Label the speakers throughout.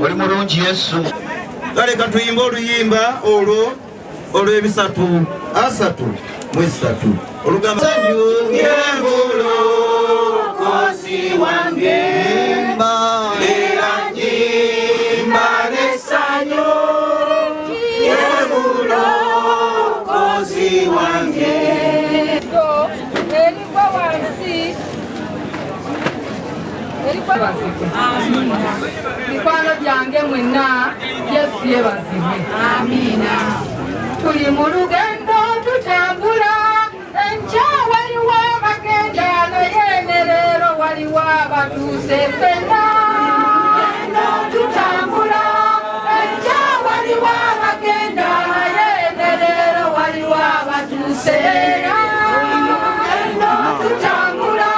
Speaker 1: Oli mulungi Yesu.
Speaker 2: Kale katuyimbe oluyimba olwo olw'ebisatu asatu mu esatu olugamba
Speaker 3: Erigwa wansi erigwa mikwano gyange mwenna. Yesu yebazibwe. Amiina. Tuli mu lugendo tutambula, enkya waliwo abagenda, naye ne leero waliwo abatuuse. Ffenna tutambula, enkya waliwo abagenda, naye ne leero waliwo abatuuse. Tutambula,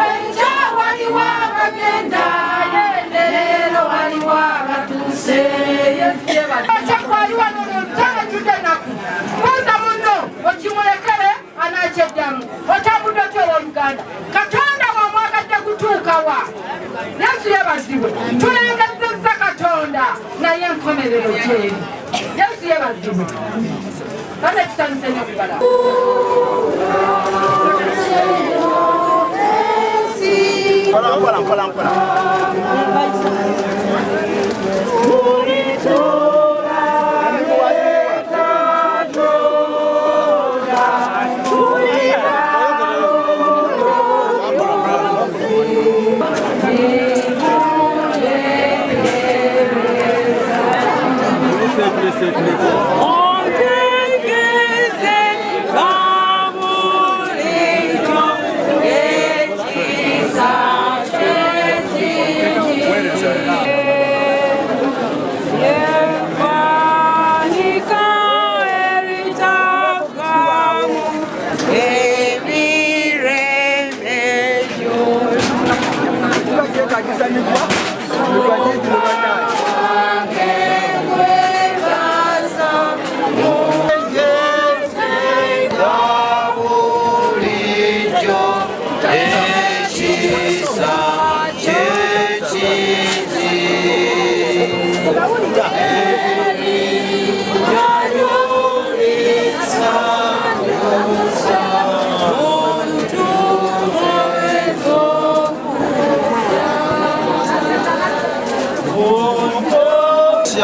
Speaker 3: enkya waliwo abagenda, naye ne leero waliwo abatuuse. Yesu yebazibwe. Wano mutala naku buuza munno okimulekere anakyeddamu. Otambudde otya owooluganda? Katonda wamwagadde kutuukawa? Yesu yebazibwe. Tulengezezza Katonda, naye enkomerero gyeri. Yesu yebazibwe. Kale kisanyuse nnyo okubala.
Speaker 1: Mpola mpola mpola.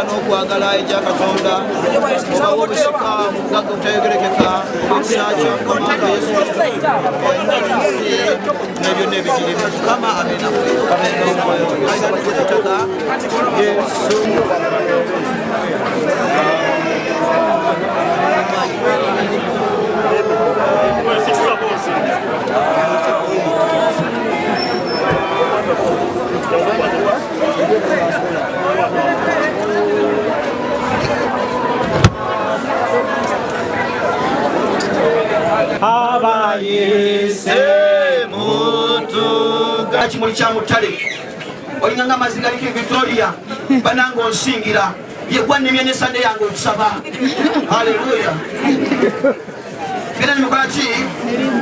Speaker 1: N'okwagala egya Katonda obawo obusika mu bugagga obutayogerekeka obw'ekisa kya Mukama waffe Yesu Kristo, ensi n'ebyonna ebigirimu. Mukama abe nammwe. Ettaka Yesu.
Speaker 2: Abayise mutuga
Speaker 1: kimuli kya mutale olinga nga amazzi galiko Victoria. Banange, onsingira yegwannemye ne Sande yange okusaba. Haleluya. Genda nimukola ki,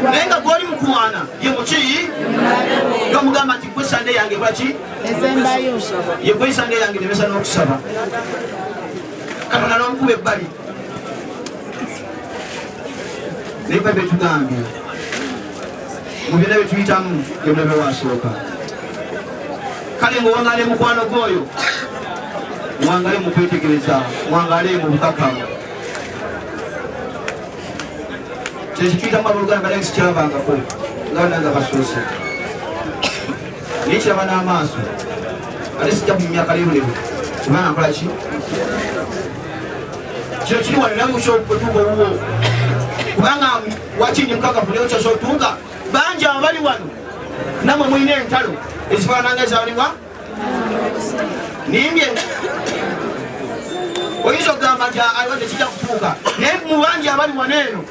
Speaker 1: naye nga gwoli mukuwaana ye muki nomugamba nti gwe Sande yange ekola ki, ye gwe Sande yange nemesa n'okusaba. Katonda n'omukuba ebbali. Naye Bayibuli tugambye mu byonna bye tuyitamu ye mulabe wasooka. Kale ng'owangale mukwano gw'oyo, mwangale mu kwetegereza, mwangale mu bukakamu. Kino kituyitamu abooluganda, bali sikyabangako nga bananga basoose, naye kiraba n'amaaso, ate sijja kunyumya kalebulebu kubanga nkola ki. Kino kiri wano nawe otuuka owuwo, kubanga wakindi mukakafu naye okyosa otuuka. Bangi abali wano namwe mulina entalo ezifaanana nga ezaliwa nimbye. Oyinza okugamba nti aliwo tekijja kutuuka, naye mu bangi abali wano eno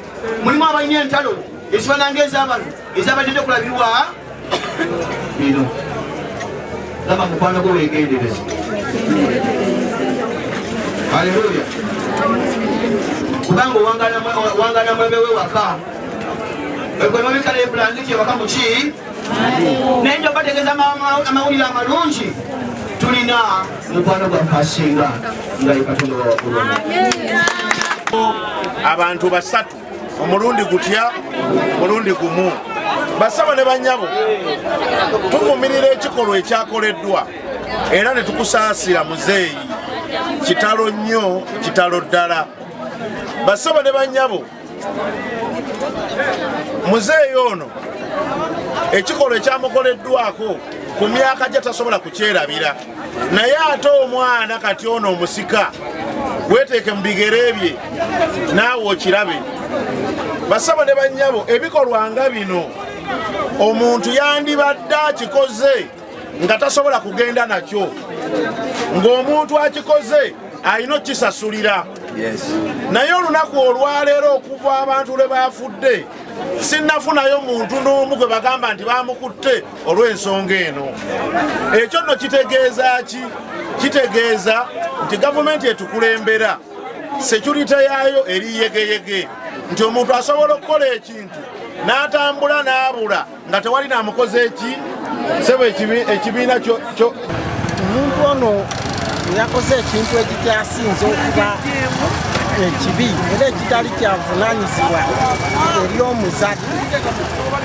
Speaker 1: mulimu abalina entalo ezifaanana nga ezabano ezabatedde kulabirwa bino. Gamba mukwano gwe wegendereza. Haleluya! Kubanga owangala mulabe we waka ekwemabikala ebulangiti ewaka muki, naye nja bategeeza amawulire amalungi. Tulina mukwano gwaffe asinga nga ye Katonda wawaggulu.
Speaker 4: Abantu basatu omulundi gutya? Mulundi gumu. Basabo ne banyabo, tuvumirira ekikolwa ekyakoleddwa era ne tukusaasira muzeeyi. Kitalo nnyo, kitalo ddala. Basabo ne banyabo, muzeeyi ono ekikolwa ekyamukoleddwako ku myaka gye tasobola kukyerabira, naye ate omwana kati ono omusika weteeke mu bigere bye naawe okirabe. Basabo ne bannyabo, ebikolwa nga bino omuntu yandibadde akikoze nga tasobola kugenda nakyo, ng'omuntu akikoze alina okukisasulira. Naye olunaku olwaleero, okuva abantu lwe bafudde, sinnafunayo muntu n'omu gwe bagamba nti bamukutte olw'ensonga eno. Ekyo nno kitegeeza ki? Kitegeeza nti gavumenti etukulembera security yaayo eri yegeyege, nti omuntu asobola okukola ekintu n'atambula n'abula nga tewali namukoze eki. Sebo, ekibiina kyo
Speaker 5: Omuntu ono yakoze ekintu ekikyasinze okuba ekibi era ekitali kyavunanyizibwa eri omuzadde,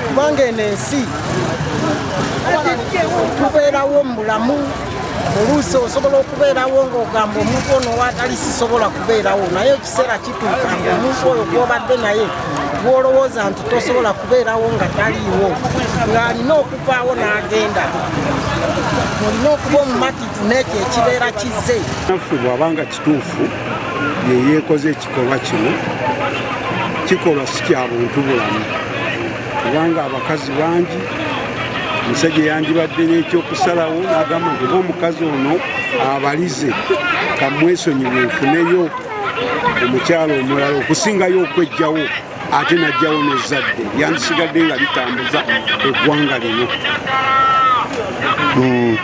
Speaker 5: kubanga eno ensi tubeerawo mu bulamu, oluusi osobola okubeerawo ng'ogamba omuntu ono waatali sisobola kubeerawo, naye ekiseera kituuka ng'omuntu oyo gw'obadde naye gw'olowooza nti tosobola kubeerawo nga taliiwo, ng'alina okuvaawo n'agenda, olina okuba omumativu n'ekyo ekibeera kizze.
Speaker 6: Naffe bw'abanga kituufu yeyeekoze ekikolwa kino, kikolwa si kya buntu bulamu, kubanga abakazi bangi, omusajja yandibadde n'ekyokusalawo n'agamba nti oba omukazi ono abalize kamwesonyiwe nfuneyo omukyalo omulala, okusingayo okwejjawo ate najjawo n'ezzadde lyandisigadde nga litambuza eggwanga lino.